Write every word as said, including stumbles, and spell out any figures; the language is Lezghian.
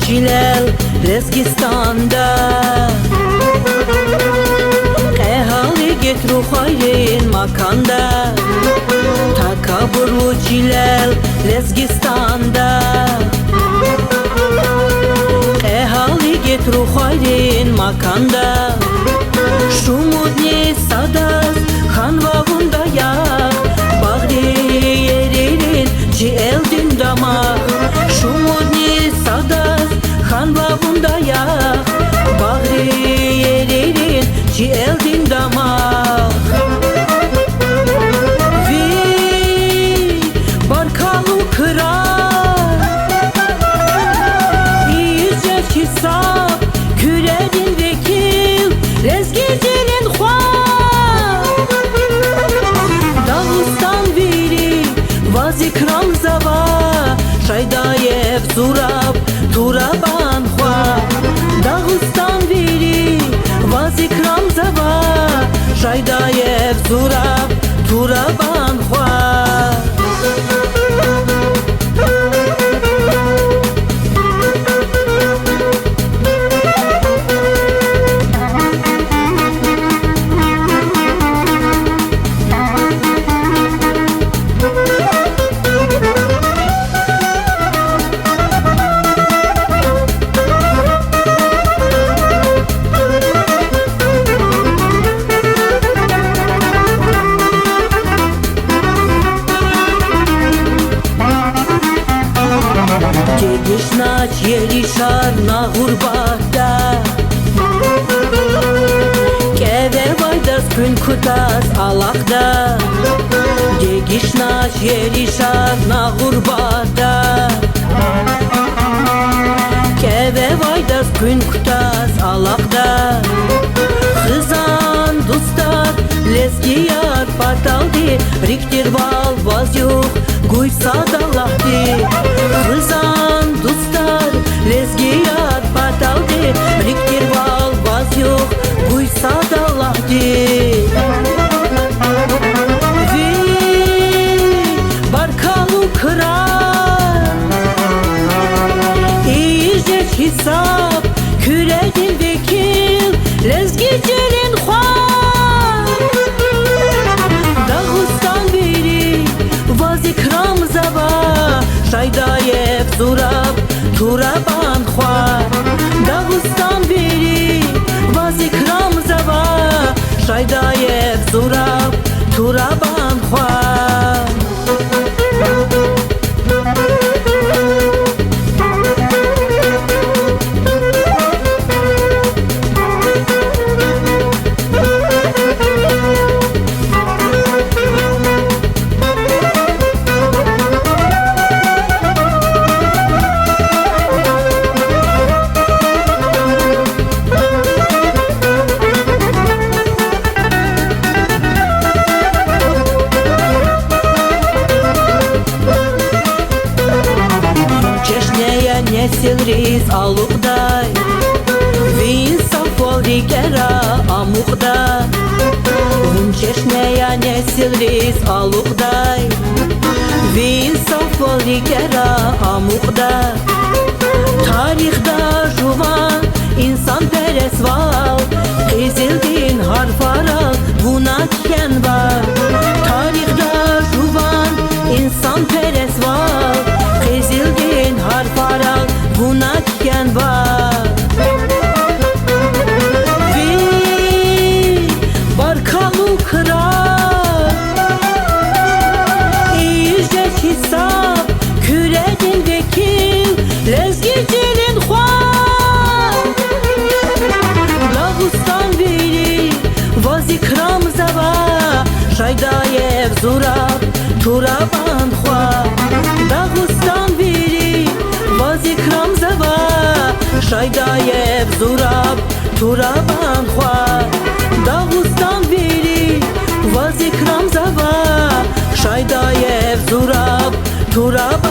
чилел Лезгистанда. Кьегьал игит рухвайрин маканда, такабурлу чилел Лезгистанда. Кьегьал игит рухвайрин маканда, шумудни садаз хьанва вун даях, багъри ерийрин чи элдин дамах. Шумудни садаз хьанва вун даях, багъри ерийрин чи элдин дамах. Ви баркаллу крар ийиз жез гьисаб, Куьредин векил, лезги чилин хва. Дагъустан вири ваз икрамзава, Шайдаев Зураб турабан хва. Дагъустан вири ваз икрамзава, Шайдаев Зураб турабан хва. Дегишнач еришарна гъурбатда, кӀеве авайдаз къуьн кутаз алахъда. Дегишнач еришарна гъурбатда, кӀеве авайдаз къуьн кутаз алахъда. Хизан дустар, лезгияр паталди, рикӀ тирвал ваз югъ гуй сад Аллагьди. Хизан дустар, лезгияр паталди, рикӀ тирвал ваз югъ гуй сад Аллагьди. Ви баркаллу крар ийиз жез гьисаб, Куьредин векил, лезги чилин хва. Дагъустан вири ваз икрамзава, Шайдаев Зураб турабан хва. Дагъустан вири ваз икрамзава, Шайдаев Зураб турабан хва. Вун чешне я несилриз алукьдай, ви инсафвал рикӀера амукьда. Вун чешне я несилриз алукьдай, ви инсафвал рикӀера амукьда. Тарихда жуван инсанпересвал къизилдин гьарфарал вуна кхьенва. Тарихда жуван инсанпересвал къизилдин гьарфарал вуна кхьенва. Ви баркаллу крар ийиз жез гьисаб, Куьредин векил, лезги чилин хва. Дагъустан вири ваз икрамзава, Шайдаев Зураб турабан хва. Дагъустан вири ваз икрамзава, Шайдаев Зураб турабан хва. Дагъустан вири ваз икрамзава, Шайдаев Зураб турабан